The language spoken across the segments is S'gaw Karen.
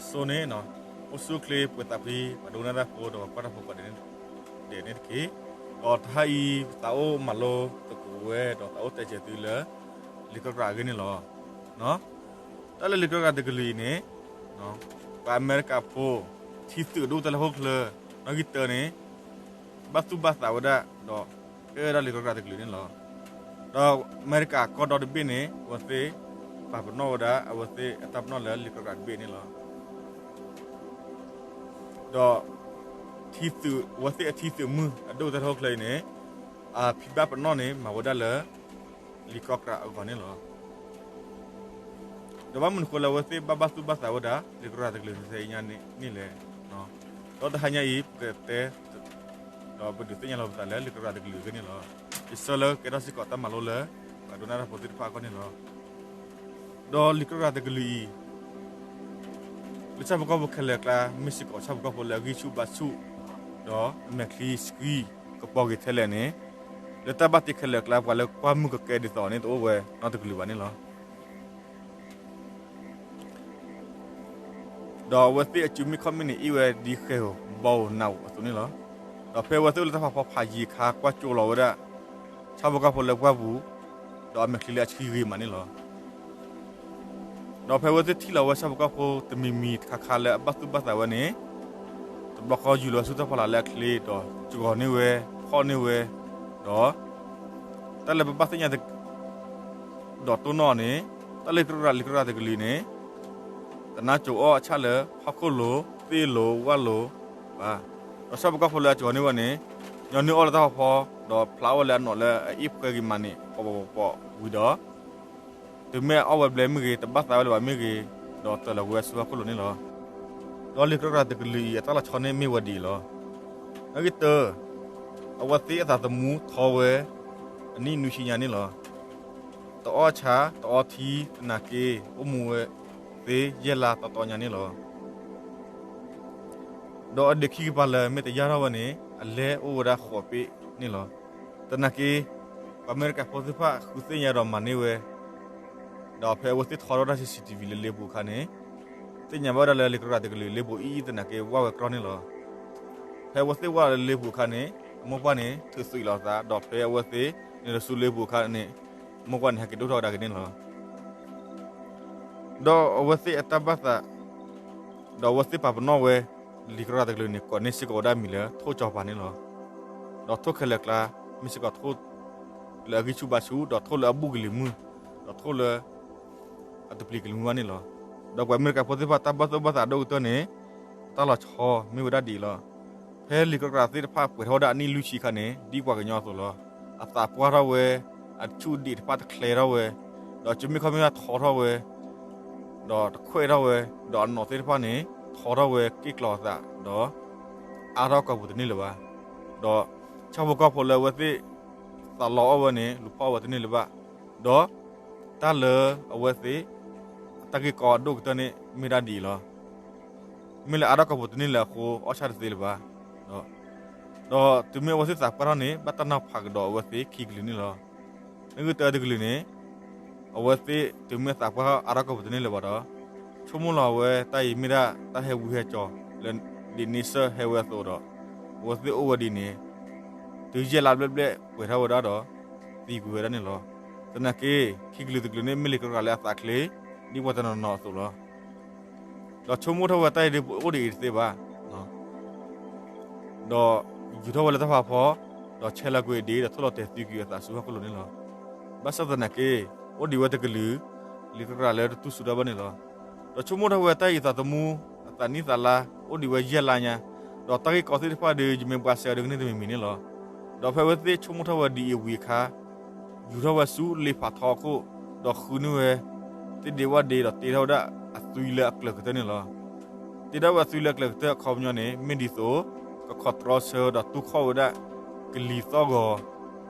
စိန့ၣ် အိၣ်ဆူၣ်အိၣ်ချ့ ပှဲၤသးဖှံ ပှၤဒိကနၣ်တၢ်ဖိ ဒီးပှၤကွၢ်တၢ်ဖိကိးဂၤဒဲးန့ၣ်တက့ၢ်. ဒီးတဟါအံၤ သးအိၣ်မၤလိသကိးဝဲ ဒီးသးအိၣ်တဲာ်စဲၤသုလၢ လံာ်ကြီကြာ်အဂ့ၢ်န့ၣ်လီၤ. တၢ်လၢလံာ်ကြီကြာ်တကလုာ်အံၤန့ၣ် ပှၤအမဲရကၤဖိ ထံသုးအဒိၣ်ကတၢၢ်လၢဟီၣ်ခိၣ်ချၢ နီၣ်ဂံၢ်တၢန့ၣ် ဘၣ်သူၣ်ဘၣ်သးဝဲဒၣ် ဒီးတဲဝဲဒၣ်လံာ်ကြီကြာ်တကလုာ်န့ၣ်လီၤ. ဒီးအမဲရကၤကီၢ်ဒီတဘ့ၣ်န့ၣ် အဝဲသ့ၣ်ပာ်ပနီၣ်ဝဲဒၣ် အဝဲသ့ၣ်အတၢ်ပနီၣ်လၢလံာ်ကြီကြာ်တဘ့ၣ်န့ၣ်လီၤ. ဒီး ထံသုး အဝဲသ့ၣ်အထံသုးမုၢ်အဒိၣ်ကတၢၢ်လၢဟီၣ်ခိၣ်ချၢအံၤန့ၣ် အဖံးဘၣ်ပနီၣ်န့ၣ် မၤဝဲဒၣ်လၢ လံာ်ကြီကြာ်အဂီၢ်န့ၣ်လီၤ. ဒီးဘၣ်မနုၤဃိလၢအဝဲသ့ၣ်ဘၣ်ဘၣ်သူၣ်ဘၣ်သးဝဲဒၣ် လံာ်ကြီကြာ်တကလုာ်န့ၣ်လဲၣ်. ဒီးတဟါညါအံၤ ပကတဲ ဒီးပဒုးသ့ၣ်ညါလီၤပသးလၢလံာ်ကြီကြာ်တကလုာ်အဂ့ၢ်န့ၣ်လီၤ. ယဆၢလၢကကဲထီၣ်စ့ၢ်ကီးတၢ်မၤလိလၢ ပှၤဒိကနၣ်တၢ်ဖိသ့ၣ်တဖၣ်အဂီၢ်န့ၣ်လီၤ. ဒီးလံာ်ကြီကြာ်တကလုာ်အံၤ လၢဆၣ်ဖိကီၢ်ဖိခဲလၢာ်အကျါ မ့ၢ်စ့ၢ်ကီးဆၣ်ဖိကီၢ်ဖိလၢအဂံၢ်ဆူၣ်ဘါဆူၣ် ဒီးအမဲာ်ချံဆှံကပီၤက့ၤထဲလဲၣ်န့ၣ် လၢတၢ်ဘၣ်တ့ခဲလၢာ်အကျါ ပှၤလၢကွၢ်မုၢ်ကကဲဒ်သိးန့ၣ် တအိၣ်ဝဲနီတကလုာ်ဘၣ်န့ၣ်လီၤ. ဒီးအဝဲသ့ၣ်အစုမ့ၢ်ခီၣ်မ့ၢ်န့ၣ် အ့ၣ်ဝဲဒ်ဃဲၤဧိၤဘီဧိၤနးဧိၤအသိးန့ၣ်လီၤ. ဒီးဖဲအဝဲသ့ၣ်အိၣ်လၢတၢ်ဖးဖီဖးယံၤအခါ ကွၢ်ကၠိလီၤဝဲဒၣ် ဆၣ်ဖိကီၢ်ဖိလၢပှၢ်ပူၤ ဒီးအမဲာ်ချံလၢအဆှံဂ့ၤမးန့ၣ်လီၤ. ဒီးဖဲအဝဲသ့ၣ်ထံၣ်လီၤဝဲဆၣ်ဖိကီၢ်ဖိတမံၤမံၤတခါခါလၢအဘၣ်သူၣ်ဘၣ်သးဝဲန့ၣ် တဘျီဃီယူၤလီၤဆူတၢ်ဖီလာ်လၢအချ့ ဒီးစှီၤန့ၢ်ဝဲ ဖီၣ်န့ၢ်ဝဲ ဒီး တၢ်လၢပဘၣ်သ့ၣ်ညါ ဒီးတိၢ်နီၣ်န့ၣ် တၢ်လၢလံာ်ကြီကြာ်တကလုာ်န့ၣ် တနါစိၤအီၣ်အဆၣ်လၢ ဟီၣ်ခိၣ်လိၤ သ့ၣ်လိၤ ဝၣ်လိၤဘၣ်. ဒီးဆၣ်ဖိကီၢ်ဖိလၢအစှီၤန့ၢ်ဝဲန့ၣ် ညီနုၢ်အီၣ်လၢတၢ်ဖးဖီ ဒီးဖျါအီၣ်ဝဲလၢအနိးလၢအအ့ၣ်ဖှဲဂ့ၤမးန့ၣ် ပိးပိးပိးပိးဝံၤဒီး တုၤမ့ၢ်အီၣ်ဝဲဘျဲမ့ၢ်ဂ့ၤ တဘၣ်သးဝဲလၢၤဘၣ်မ့ၢ်ဂ့ၤ ဒီးတၢၢ်လီၤကွံာ်ဝဲဆူဟီၣ်ခိၣ်လိၤန့ၣ်လီၤ. ဒီးလံာ်ကြီကြာ်တကလုာ်အံၤ အတၢ်လီၤဆီန့ၣ်မ့ၢ်ဝဲဒ်အံၤလီၤ. နီၣ်ဂံၢ်တၢ, အဝဲသ့ၣ်အသးသမူထီဝဲ အနံၣ်နွံဆံညါန့ၣ်လီၤ. တအီၣ်ဆၣ် တအီထံ သနာ်က့ အိၣ်မူဝဲသ့ ယဲၢ်လါတီတီညါန့ၣ်လီၤ. ဒီးအဒံးခံကပၤလၢ မ့ၢ်တယၢ်ထီၣ်ဝဲန့ၣ် အလဲအိၣ်ဝဲဒၣ်ဃိးပ့ၣ်န့ၣ်လီၤ. သနာ်က့ ပှၤအမဲရကၤဖိသ့ၣ်တဖၣ် ဃုသ့ၣ်ညါဒီးမၤန့ၢ်ဝဲ, ဒီးဖဲအဝဲသ့ၣ်ထီထီၣ်ဝဲဒၣ် CCTV လၢလ့ပူၤအခါန့ၣ် သ့ၣ်ညါဘၣ်ဝဲဒၣ်လၢလံာ်ကြီကြာ်တကလုာ် လ့ပူၤအံၤအံၤသနာ်က့ ဝၢ်ဝဲကြီန့ၣ်လီၤ. ဖဲအဝဲသ့ၣ်ဝၢ်လၢလ့ပူၤအခါန့ၣ် အမိၢ်ပှၢ်န့ၣ် ထုးသွံးလီၤအသး ဒီးဖဲအဝဲသ့ၣ်န့ၣ်လီၤဆူလ့ပူၤအခါန့ၣ် အမိၢ်ပှၢ်န့ၣ် ဟဲက့ၤဒိၣ်ထီၣ်ဝဲဒၣ်က့ၤန့ၣ်လီၤ. ဒီးအဝဲသ့ၣ်အတၢ်ဘၣ်သး ဒီးအဝဲသ့ၣ်ပာ်ပနီၣ်ဝဲ လံာ်ကြီကြာ်တကလုာ်န့ၣ် ကိးန့ၢ်စ့ၢ်ကီးဝဲဒၣ်မံၤလၢ ထိၣ်ကၠီၤပၤန့ၣ်လီၤ. ဒီးထိၣ်ခဲလၢာ်အကျါ မ့ၢ်စ့ၢ်ကီးထိၣ်လၢအဂံၢ်ဆူၣ်ဘါဆူၣ် ဒီးထိၣ်လၢအဘူၣ်ကလံၤမုၢ် ဒီးထိၣ်လၢ အတပျံၤကလံၤမုၢ်ဘၣ်န့ၣ်လီၤ. ဒီးပှၤအမဲရကၤဖိသ့ၣ်တဖၣ်တၢ်ဘၣ်သူၣ်ဘၣ်သးဒိၣ်ကတၢၢ်န့ၣ် တၢ်လီၤဆီမ့ၢ်ဝဲဒၣ်ဒ်အံၤလီၤ. ဖဲလံာ်ကြီကြာ်သ့ၣ်တဖၣ်ပှဲၤထီၣ်ဝဲဒၣ်အနံၣ်လွံၢ်ဆံအခါန့ၣ် ဒ်ပှၤကညီအသိးလီၤ. အသးပှၢ်ထီၣ်ဝဲ, အဆူၣ်ဒံးတဖၣ်တချဲထီၣ်ဝဲ, ဒီးစုမ့ၢ်ခီၣ်မ့ၢ်ထီထီၣ်ဝဲ, ဒီးတခွဲးထီၣ်ဝဲ, ဒီးအနိးသ့ၣ်တဖၣ်န့ၣ် ထီထီၣ်ဝဲက့ၣ်ကျီၤအသး ဒီး အါထီၣ်ကိာ်ပူၤတန့ၢ်လၢၤဘၣ်. ဒီးဆၣ်ဖိကီၢ်ဖိလၢအဝဲသ့ၣ် သးလီအီၣ်ဝဲန့ၣ် လူၤဖီၣ်အီၣ်ဝဲတန့ၢ်လၢၤဘၣ်. ဒီး တၢ်လၢအဝဲသ့ၣ် အတၢ်ဂ့ၢ်ကီဒိၣ်ကတၢၢ်န့ၣ် မ့ၢ်ဒၣ်ဒ်အံၤလီၤ. မ့ၢ်လၢအါထီၣ်ကိာ်ပူၤတန့ၢ်လၢၤအဃိ အီၣ်ဆၣ်တသ့လၢၤဘၣ်. ဒီးတုၤမ့ၢ်အဝဲသ့ၣ်သးပှၢ်ထီၣ်န့ၣ် ဘၣ်တၢ်နီၤဖးကဒီးအဝဲသ့ၣ်ခံကလုာ်န့ၣ်လီၤ. နီၣ်ဂံၢ်တၢတကလုာ်န့ၣ် အဝဲသ့ၣ်တုၤမ့ၢ်သးပှၢ်ထီၣ်အါထီၣ်ကိာ်ပူၤတန့ၢ်လၢၤဘၣ်ဒီး ဆိကမိၣ်လီၤဝဲတၢ်အံၤမ့ၢ်ဒၣ်တၢ်ဟဲဝံဟဲကၠီၤလၢ ဒ်န့ဆၢၣ်ဟဲဝဲအသိးဒီး အဝဲသ့ၣ်အိၣ်ဝဲဒ်န့ၣ် တုၤယဲၢ်လါဘျဲၣ်ဘျဲၣ်ပှဲၤထီၣ်ဝဲဒၣ်ဒီး သံကွံာ်ဝဲဒၣ်န့ၣ်လီၤ. သနာ်က့ ခံကလုာ်တကလုာ်န့ၣ် မ့ၢ်လံာ်ကြီကြာ်လၢအသးချ့ ဒ်ပှၤတနီၤနီၤအသိးလီၤ. ဒီးဆိကမိၣ်ထီၣ်ဝဲတၢ်အံၤဒ်ပအိၣ်ဒ်အံၤတသ့ဘၣ်. ဒီးယူၤထီၣ်ဝဲလၢတၢ်ဖးဖီ, ဒီးဆဲးလီၤကွံာ်ဒံး ဒီးထိၣ်လီၤတဲာ်သံကွံာ်အသးဆူဟီၣ်ခိၣ်လိၤန့ၣ်လီၤ. ဘၣ်ဆၣ်သနာ်က့ အိၣ်ဒံးဝဲတကလုာ် လံာ်ကြီကြာ်လၢတတူၢ်စူၤတၢ်ဘၣ်န့ၣ်လီၤ. ဒီးဆိကမိၣ်ထီၣ်ဝဲတၢ်အံၤသးသမူ အသးနံၣ်သးလါ အိၣ်ဒံးဝဲယဲၢ်လါညါ, ဒီးတၢ်ဂ့ၢ်ကီသ့ၣ်တဖၣ်ဒီး ယမ့ၢ်ဘှါစဲအီၤဒ်ကန့ၣ်တမံၤမံၤန့ၣ်လီၤ. ဒီးဖဲအဝဲသ့ၣ်ဆိကမိၣ်ထီၣ်ဝဲဒ်အံၤဝံၤအခါ ယူၤထီၣ်ဝဲဆူလ့ဖးထီအခိၣ်, ဒီးဃုန့ၢ်ဝဲ သ့ၣ်ဒ့ဝၣ်ဒ့ ဒီးတ့ထီၣ်ဝဲဒၣ်အသွံလၢအကျၢၤကတၢၢ်န့ၣ်လီၤ. တ့ထီၣ်ဝဲအသွံလၢအကျၢၤကတၢၢ်အခီပညီန့ၣ် မ့ၢ်ဒ်သိး ကခီးတြီဆၢ ဒီးတူၢ်ခီၣ်ဝဲဒၣ် ကလံၤသီၣ်ဂီၤ,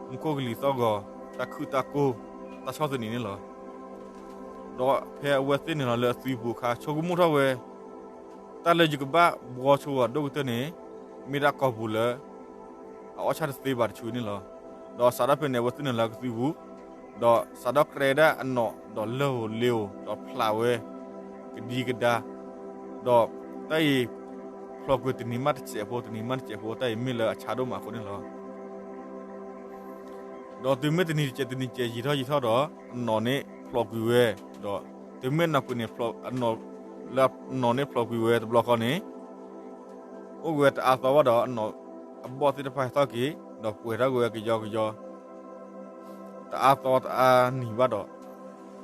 မူခိၣ်ကလံၤသီၣ်ဂီၤ, တၢ်ခုၣ်တၢ်ကိၢ်, တၢ်ဆီၣ်သနံးန့ၣ်လီၤ. ဒီးဖဲအဝဲသ့ၣ်န့ၣ်လီၤလၢအသွံပူၤအခါ ဆိကမိၣ်ထီၣ်ဝဲ တၢ်လၢယကဘၣ်ဘှီဆိအီၤဒိၣ်ကတၢၢ်န့ၣ် မ့ၢ်ဒၣ်ကိာ်ပူၤလၢ အအီၣ်ဆၣ်တသ့ဘၣ်တဆူန့ၣ်လီၤ. ဒီးစးထီၣ်ဖဲန့ၣ် အဝဲသ့ၣ်န့ၣ်လီၤလၢကသွံပူၤ, ဒီးစးထီၣ်ကြဲဒၣ်အနိး ဒီးလၢၢ်ဧိၤလ့ဧိၤ ဒီးဖျးဝဲ ကဒံကဒါ ဒီးတၢ်အံၤ ဖျိးကွံာ်တနံၤမးတစဲးဖိ တနံၤမးတစဲးဖိ တၢ်အံၤမ့ၢ်လၢအဆါဒိၣ်မးအဃိန့ၣ်လီၤ. ဒီးတုၤမ့ၢ်တနံၤတစဲးတနံၤတစဲးယံာ်ထီၣ်ယံာ်ထီၣ်ဒီး အနီၣ်န့ၣ်ဖျိးကွံာ်ဝဲ, ဒီးတုၤမ့ၢ်နီၢ်ကွံာ်န့ၣ် လၢအနီၣ်န့ၣ်ဖျိးကွံာ်ဝဲတဘျီဃီန့ၣ် အိၣ်က့ၤဝဲတအါသီဘၣ်ဒီး အဘီၣ်သ့ၣ်တဖၣ်ဟဲထီၣ်က့ၤ ဒီးပှဲၤထီၣ်က့ၤဝဲကယီကယီ တအါသီတအါနံၤဘၣ်ဒီး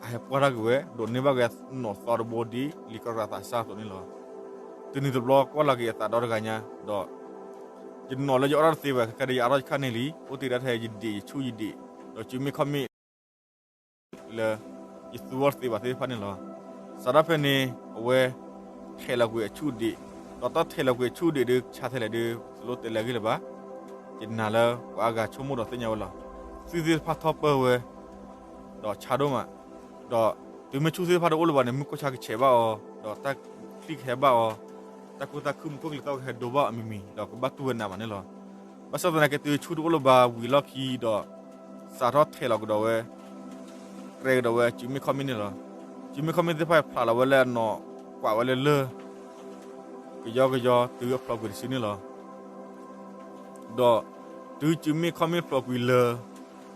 အဟဲပှၢ်ထီၣ်က့ၤဝဲ ဒိးန့ၢ်ဘၣ်က့ၤနီၣ်သီတဘိဒ် လံာ်ကြၢရၤသးစၢ်အသိးန့ၣ်လီၤ. တုၤနုၤတဘျီကွၢ်လီၤက့ၤအသးဒီတဂၤညါ ဒီး ယနီၣ်လၢယအီၣ်ထီၣ်တသ့ဘၣ် ခဲကဲဒီးယအါထီၣ်ယခါန့ၣ်လံ အိၣ်တ့ၢ်ဒၣ်ထဲယဒံးယဆူၣ်ယဒံး ဒီးစုမ့ၢ်ခီၣ်မ့ၢ် လၢ ယသူအီၣ်တသ့ဘၣ်သ့ၣ်တဖၣ်န့ၣ်လီၤ. စးထီၣ်ဖဲန့ၣ် အဝဲ ထဲးလီၤကွံာ်အဆူၣ်ဒံး, ဒီးတၢ်ထဲးလီၤကွံာ်အဆူၣ်ဒံးဒုး ဆါထဲလဲၣ်ဒုး တလိၣ်တဲလၢအဂ့ၢ်လၢၤဘၣ်. ယနာ်လၢပှၤအါဂၤဆိကမိၣ်ဒီးသ့ၣ်ညါဝဲလီၤ. သွံၣ်သ့ၣ်တဖၣ်ထီၣ်ပၢၢ်ဝဲ ဒီးဆါဒိၣ်မး, ဒီးတုၤမ့ၢ်ဆူၣ်သ့ၣ်တဖၣ်တအိၣ်လၢၤဘၣ်န့ၣ် မုၢ်ကိၢ်ဆါကဆဲးဘၣ်အီၤ, ဒီးတၢ်ချံၣ်ကဟဲဘၣ်အီၤ, တၢ်ခိၣ်သၣ်ခုမုၢ်ခိၣ်ကလံၤသီၣ်ကဟဲဒိဘၣ်အီၤမံၤမံၤ ဒီးကဘၣ်တူၢ်ဝဲနးမးန့ၣ်လီၤ. ဘၣ်ဆၣ်သနာ်က့ တုၤဆူၣ်တအိၣ်လၢၤဘၣ်ဝံၤအလီၢ်ခံဒီး စးထီၣ်ထဲးလီၤကဒီးဝဲ, ကြဲကဒီးဝဲစုမ့ၢ်ခီၣ်မ့ၢ်န့ၣ်လီၤ. စုမ့ၢ်ခီၣ်မ့ၢ်သ့ၣ်တဖၣ်ဖျးလီၤဝဲလၢအနီၣ် ကွၢ်ဝဲလၢလၢၢ် ကယီကယီတုၤအဖျိးကွံာ်တစုန့ၣ်လီၤ. ဒီးတုၤစုမ့ၢ်ခီၣ်မ့ၢ်ဖျိးကွံာ်လၢာ်,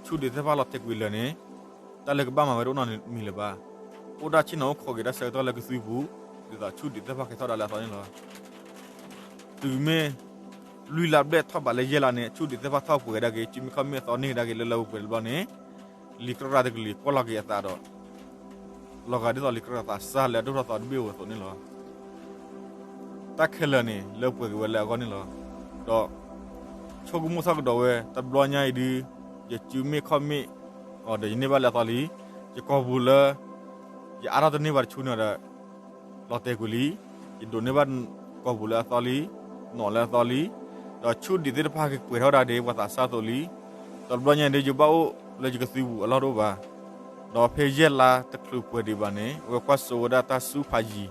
ဆူၣ်ဒံးသ့ၣ်တဖၣ်လီၤတဲာ်ကွံာ်လၢာ်န့ၣ်, တၢ်လၢကဘၣ်မၤဝဲတအိၣ်နီတမံၤလၢၤဘၣ်. အိၣ်ဒၣ်ဆ့ၣ်နီၤအိၣ်ခိးက့ၤတၢ်ဆၢကတီၢ်လၢကသွံပူၤ, ဒ်သိးဆူၣ်ဒံးသ့ၣ်တဖၣ်ကဲထီၣ်ဒၣ်လၢအသီန့ၣ်လီၤ. တုၤမ့ၢ် လွံၢ်လါဘျဲၣ်ထီၣ်ဘးလၢယဲၢ်လါန့ၣ် ဆူၣ်ဒံးသ့ၣ်တဖၣ်ထီၣ်ပှဲၤဒၣ်က့ၤ စုမ့ၢ်ခီၣ်မ့ၢ်အသီန့ၢ်ကဒါက့ၤလၢလၢပှဲၤပှဲၤတဘျီန့ၣ်, လံာ်ကြၢရၤတကလုာ်ကွၢ်လီၤက့ၤအသးဒီး လီၤဂာ်ဒ်သိးလံာ်ကြၢရၤသးစၢ်လၢအဒိၣ်ထီၣ်သီတဘ့ၣ်ဝဲအသိးန့ၣ်လီၤ. တၢ်ခဲလၢာ်န့ၣ် လၢပှဲၤက့ၤဝဲလၢအဂီၢ်န့ၣ်လီၤ. ဒီး ဆိကမိၣ်ထီၣ်ကဒီးဝဲ တဘျီညါအံၤဒုး ယစုမ့ၢ်ခီၣ်မ့ၢ်အီၤဒီး ယန့ၢ်ဘၣ်လၢအသီလံ. ယကိာ်ပူၤလၢ ယအါထီၣ်တန့ၢ်ဘၣ်တဆူန့ၣ်ဒီး လီၤတဲာ်ကွံာ်လံ. ယဒိးန့ၢ်ဘၣ်ကိာ်ပူၤလၢအသီလံ, နီၣ်လၢအသီလံ, ဒီးဆူၣ်ဒံးသ့ၣ်တဖၣ်ကပှဲၤထီၣ်ဒၣ်ဒ်ပှၤသးစၢ်အသိးလံ. ဒီးတဘျီညါအံၤဒုး ယဘၣ်အိၣ်လၢယကသွံပူၤအလီၢ်တအိၣ်ဘၣ်. ဒီးဖဲယဲၢ်လါတချုးပှဲၤဒံးဘၣ်န့ၣ် အဝဲကွၢ်စိဝဲဒၣ်တၢ်ဆူဖးယံၤ,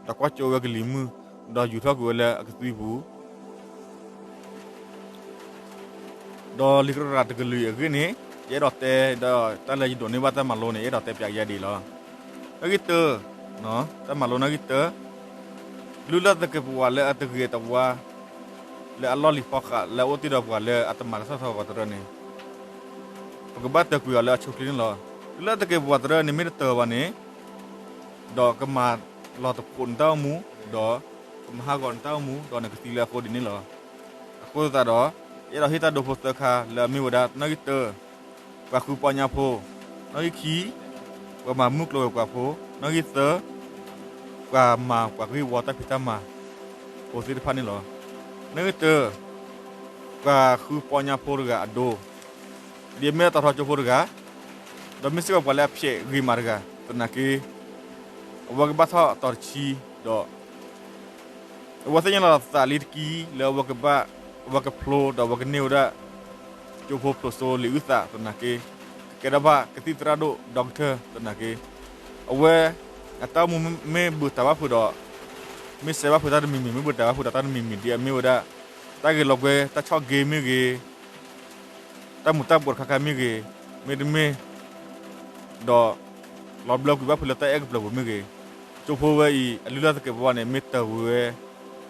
ဒီးကွၢ်စိဝဲကလံၤမုၢ်, ဒီးယူၤထီၣ်ကွံာ်ဝဲလၢအကသွံပူၤ ဒီးလံာ်ကြၢရၤတကလုာ်အဂ့ၢ်န့ၣ် ယအဲၣ်ဒိးတဲဒီးတၢ်လၢယဒိးန့ၢ်ဘၣ်တၢ်မၤလိန့ၣ် ယအဲၣ်ဒိးတဲပၠးကယၤဒ်အံၤလီၤ. နီၣ်ဂံၢ်တၢ, တၢ်မၤလိနီၣ်ဂံၢ်တၢ, လုၢ်လၢ်သကဲးပဝးလၢအတဂ့ၤတဝါ လၢအလီၢ်လံၤဖီဃးလၢအအိၣ်တ့ၢ်ဒီးပှၤလၢအတမၤတၢ်ဆီၣ်ထွဲပှၤတရၢန့ၣ် ပကဘၣ်တၢၢ်ကွံာ်အီၤလၢအဆိအချ့န့ၣ်လီၤ. လုၢ်လၢ်သကဲးပဝးတရၢန့ၣ်မ့ၢ်တတၢၢ်ဘၣ်န့ၣ် ဒီးကမၤလီၤတဖိးနတၢ်အိၣ်မူ, ဒီးကမၤဟးဂီၤနတၢ်အိၣ်မူ, ဒီးနကသံလၢအဃိဒ်န့ၣ်လီၤ. အဃိသတးဒီး ယအဲၣ်ဒိးဟ့ၣ်တၢ်ဒိဖိသၢခါလၢအမ့ၢ်ဝဲဒၣ် နီၣ်ဂံၢ်တၢ, ပှၤဃုပီညါဖိ, နီၣ်ဂံၢ်ခံ, ပှၤမၤမုၢ်ကျိၤဝဲၤကွာ်ဖိ, နီၣ်ဂံၢ်သၢ, ပှၤမၤပှၤဂ့ၢ်ဝီတၢ်ဖံးတၢ်မၤ ဖိသ့ၣ်တဖၣ်န့ၣ်လီၤ. နီၣ်ဂံၢ်တၢ, ပှၤဃုပီညါဖိတဂၤအဒိ ဒ်အမ့ၢ်တၢ်ထီကၠိဖိတဂၤ, ဒီးမ့ၢ်စ့ၢ်ကီးပှၤလၢအဖျဲးဂ့ၤမးတဂၤသနာ်က့, အဝဲကဘၣ်ထီၣ်အတီၤတဆံ, ဒီး အဝဲသ့ၣ်ညါလီၤသးလံတကံလၢအဝဲကဘၣ်, အဝဲကဖျိဒီးအဝဲကန့ၢ်ဝဲဒၣ် ကၠိဖိဖျိးစိလံာ်အုၣ်သးသနာ်က့, ကကဲထီၣ်ဘၣ်ကသံၣ်သရၣ်ဒိၣ် doctor သနာ်က့, အဝဲ အတၢ်အိၣ်မူမ့ၢ်ဘုးတၢ်ဘၣ်ဖုးဒီး မ့ၢ်စဲးဘၣ်ဖုးတၢ်တမံၤမံၤ မ့ၢ်ဘုးတၢ်ဘၣ်ဖုးဒီးတၢ်တမံၤမံၤ ဒ်အမ့ၢ်ဝဲဒၣ် တၢ်ဂ့ၤလီၤကွဲ တၢ်ဆီၣ်က့မ့ၢ်ဂ့ၤ, တၢ်မူၤတၢ်ဘှီးတခါခါမ့ၢ်ဂ့ၤ, မ့တမ့ၢ် ဒီး လီၤဘျၢကွံာ်ဘၣ်ဖုးလၢတၢ်အဲၣ်ကပျၢၤပူၤမ့ၢ်ဂ့ၤ, ကၠိဖိဝဲအံၤ အလုၢ်လၢ်သကဲးပဝးန့ၣ် မ့ၢ်တၢၢ်ဝံၤဝဲ,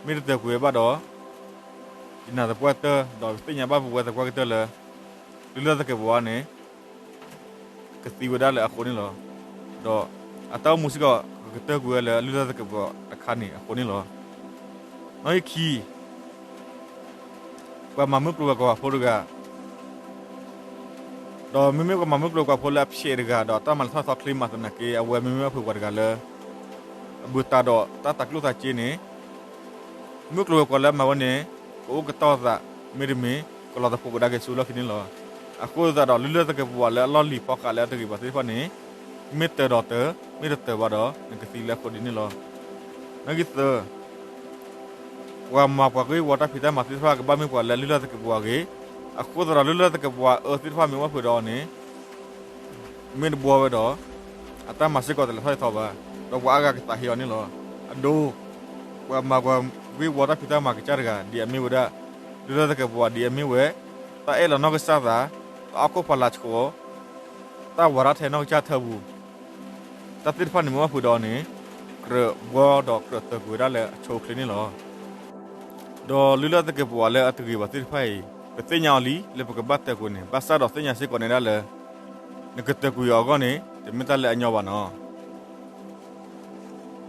မ့ၢ်တတၢၢ်ကွံာ်ဝဲဘၣ်ဒီး ယနာ်သပှၢ်တၢၢ် ဒီးသ့ၣ်ညါဘၣ်ပဝဲသပှၢ်ကတၢၢ်လၢ လုၢ်လၢ်သကဲးပဝးန့ၣ် ကသံဝဲဒၣ်လၢအဃိန့ၣ်လီၤ. ဒီးအတၢ်အိၣ်မူစ့ၢ်ကီး ကကတၢၢ်ကွံာ်ဝဲလၢလုၢ်လၢ်သကဲးပဝးတခါန့ၣ်အဃိန့ၣ်လီၤ. နီၣ်ဂံၢ်ခံ ပှၤမၤမုၢ်ကျိၤဝဲၤကွာ်ဖိတဂၤ, ဒီးမ့မ့ၢ်ပှၤမၤမုၢ်ကျိၤဝဲၤကွာ်ဖိလၢအဖျဲးတဂၤ ဒီးတၢ်မၤလၢထီၣ်သီချ့မးသနာ်က့ အဝဲမ့မ့ၢ်ဘၣ်ဖုးပှၤတဂၤလၢ အဘုးတၢ်ဒီးတၢ်တၤကျိၣ်တၤစ့န့ၣ် မုၢ်ကျိၤဝဲၤကွာ်လၢအမၤဝဲန့ၣ် ကအိၣ်ကတီၢ်သး မ့တမ့ၢ် ကလီၤသကိးကဒါက့ၤဆူလီၢ်ခံန့ၣ်လီၤ. အဃိသတးဒီး လုၢ်လၢ်သကဲးပဝးလၢအလီၢ်လံၤဖီဃးလၢအတဂ့ၤဘၣ်သ့ၣ်တဖၣ်န့ၣ် မ့ၢ်တၢၢ်ဒီးတၢၢ်, မ့ၢ်တတၢၢ်ဘၣ်ဒီး နကသံလၢအဃိဒ်န့ၣ်လီၤ. နီၣ်ဂံၢ်သၢ ပှၤမၤပှၤဂ့ၢ်ဝီတၢ်ဖံးတၢ်မၤသ့ၣ်တဖၣ် ကဘၣ်မ့ၢ်ပှၤလၢလုၢ်လၢ်သကဲးပဝးဂ့ၤ, အဃိသတးဒီး လုၢ်လၢ်သကဲးပဝးအၢသ့ၣ်တဖၣ်မ့ၢ်အိၣ်ဘၣ်ဖုးဒီးအီၤန့ၣ် မ့ၢ်တဘှီဝဲဒီး အတၢ်မၤစ့ၢ်ကီးတလဲၤထီၣ်လဲၤထီဘၣ်, ဒီးပှၤအါဂၤကသးဟ့အီၤန့ၣ်လီၤ. အဒိ ပှၤမၤပှၤဂ့ၢ်ဝီတၢ်ဖံးတၢ်မၤကစၢ်တဂၤ ဒ်အမ့ၢ်ဝဲဒၣ် လုၢ်လၢ်သကဲးပဝးဒ်အမ့ၢ်ဝဲ တၢ်အဲၣ်လီၤနီၢ်ကစၢ်သး, တၢ်အီၣ်ခိၣ်ဖးလးဆှီ, တၢ်ဝးတၢ်ထဲနီၢ်ကစၢ်ထၢပူၤ, တၢ်သ့ၣ်တဖၣ်န့ၣ်မ့ၢ်အိၣ်ဘၣ်ဖုးဒီးအီၤန့ၣ် ကြၢးဘှီဒီးကြၢးတၢၢ်ကွံာ်ဝဲဒၣ်လၢအဆိအချ့န့ၣ်လီၤ. ဒီးလုၢ်လၢ်သကဲးပဝးလၢအတဂ့ၤဘၣ်သ့ၣ်တဖၣ်အံၤ ပသ့ၣ်ညါအီၤလံ လၢပကဘၣ်တၢၢ်ကွံာ်န့ၣ် ဘၣ်ဆၣ်ဒီးသ့ၣ်ညါစ့ၢ်ကီးန့ၣ်ဒၣ်လၢ နကတၢၢ်ကွံာ်အီၤအဂီၢ်န့ၣ် တမ့ၢ်တၢ်လၢအညီဘၣ်နီၤ.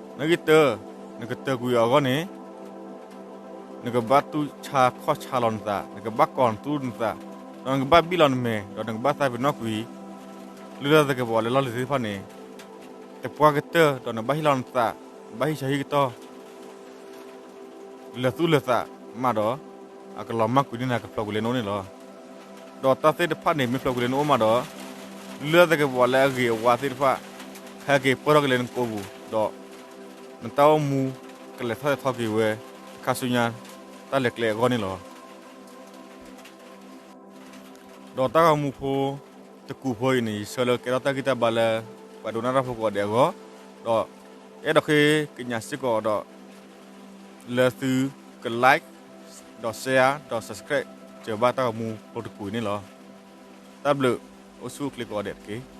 နဂံၢ်တၢ, နကတၢၢ်ကွံာ်အီၤအဂီၢ်န့ၣ် နကဘၣ်တူၢ်ဆါခီၣ်ဆါလီၤနသး, နကဘၣ်ကီၤနသူနသး, ဒီးနကဘၣ်ဘံၣ်လီၤနမဲာ်, ဒီးနကဘၣ်သးပ့ၤနီၣ်ကွံာ် လုၢ်လၢ်သကဲးပဝးလၢလီၢ်လံၤသ့ၣ်တဖၣ်န့ၣ် တပှၢ်ကတၢၢ်ဒီးနဘၣ်ဟ့ၣ်လီၤနသး, နဘၣ်ဟံးဆၢဟံးကတီၢ် လၢာ်သူၣ်လၢာ်သးမးဒီး အကလီၤမၢ်ကွံာ်န့ၢ်နၤ ကဖျိးကွံာ်လၢနအိၣ်န့ၣ်လီၤ. ဒီးတၢ်သ့ၣ်တဖၣ်န့ၣ် မ့ၢ်ဖျိးကွံာ်လၢနအိၣ်မးဒီး လုၢ်လၢ်သကဲးပဝးလၢအဂ့ၤအဝါသ့ၣ်တဖၣ် ဟဲက့ၤပၢၢ်ထီၣ်က့ၤလၢနကိာ်ပူၤ ဒီး နတၢ်အိၣ်မူ ကလဲၤထီၣ်လဲၤထီက့ၤဝဲ ခါဆူညါ တၢ်လဲၤကျဲအဂီၢ်န့ၣ်လီၤ. ဒီးတၢ်ဂီၤမူဖိတကူာ်ဖိအံၤန့ၣ် ယဆၢလၢကကဲထီၣ်တၢ်ဂံၢ်တၢ်ဘါလၢ ပှၤဒိးနၢ်တၢ်ဖိကိးဂၤဒဲးအဂီၢ်, ဒီး အဲၣ်ဒိးဃ့ကညးစ့ၢ်ကီးဒီး လၢသုက like ဒီး share ဒီး subscribe စၢၤဘၣ်တၢ်ဂီၤမူဖိတကူာ်အံၤန့ၣ်လီၤ. တၢ်ဘျုး, အိၣ်ဆူၣ်အိၣ်ချ့ကိးဂၤဒဲးတက့ၢ်.